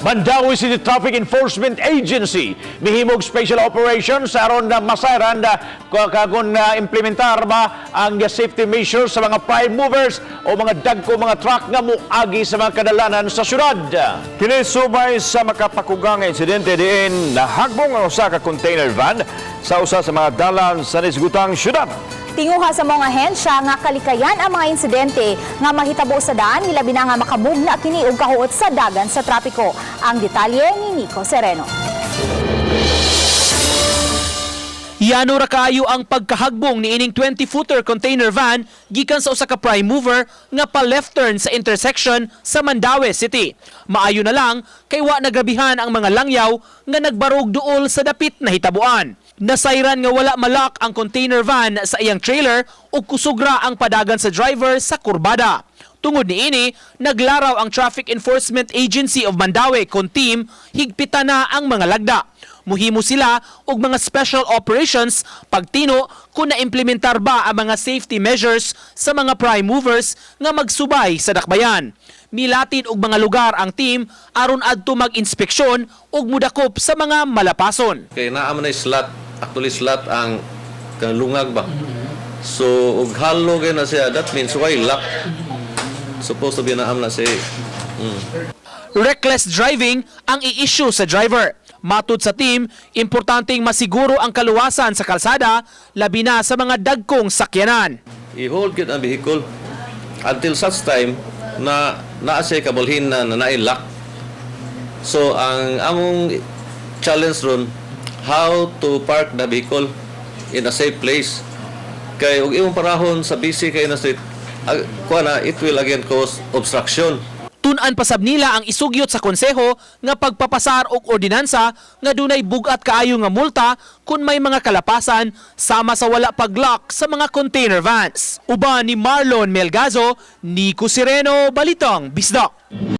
Mandaue City Traffic Enforcement Agency mihimog special operations aron na masayran na kung na implementar ba ang safety measures sa mga prime movers o mga dagko mga truck nga moagi sa mga kadalanan sa syudad. Kini subay sa makapakugang nga insidente diin nahagbong ang usa ka container van sa usa sa mga dalan sa nisgutang syudad. Tinguha sa mga ahensya nga kalikayan ang mga insidente nga mahitabo sa daan, hilabi na nga makamugna kini og kahuot sa dagan sa trapiko. Ang detalye ni Nico Sereno. Yano ra kaayo ang pagkahagbong ni ining 20-footer container van gikan sa usa ka prime mover nga pa left turn sa intersection sa Mandaue City. Maayo na lang kay wa nagrabihan ang mga langyaw nga nagbarog duol sa dapit na hitabuan. Nasayran nga wala ma-lock ang container van sa iyang trailer ug kusugra ang padagan sa driver sa kurbada. Tungod niini, naglaraw ang Traffic Enforcement Agency of Mandaue kon team, higpitan na ang mga lagda. Muhimo sila og mga special operations pagtino kung naimplementar ba ang mga safety measures sa mga prime movers nga magsubay sa dakbayan. Milatid og mga lugar ang team aron adto mag-inspeksyon ug mudakop sa mga malapason. Kay naa man ay slot, actually slot ang kang lungag ba. So ug hollow kay na siya, that means why lock. Supposed to be naam na siya. Reckless driving ang i-issue sa driver. Matud sa team, importanteng masiguro ang kaluwasan sa kalsada, labi na sa mga dagkong sakyanan. I-hold gyud ang vehicle until such time na naa siya kabalhin na na naay lock. So ang among challenge ron, how to park the vehicle in a safe place. Kay ug imong parahon sa busy kay na street, kuha na, it will again cause obstruction. Tun-an pasab nila ang isugyot sa konseho nga pagpapasar og ordinansa nga dunay bug-at kaayo nga multa kung may mga kalapasan sama sa wala paglock sa mga container vans. Uban ni Marlon Melgazo, Nico Sireno, Balitang Bisdak.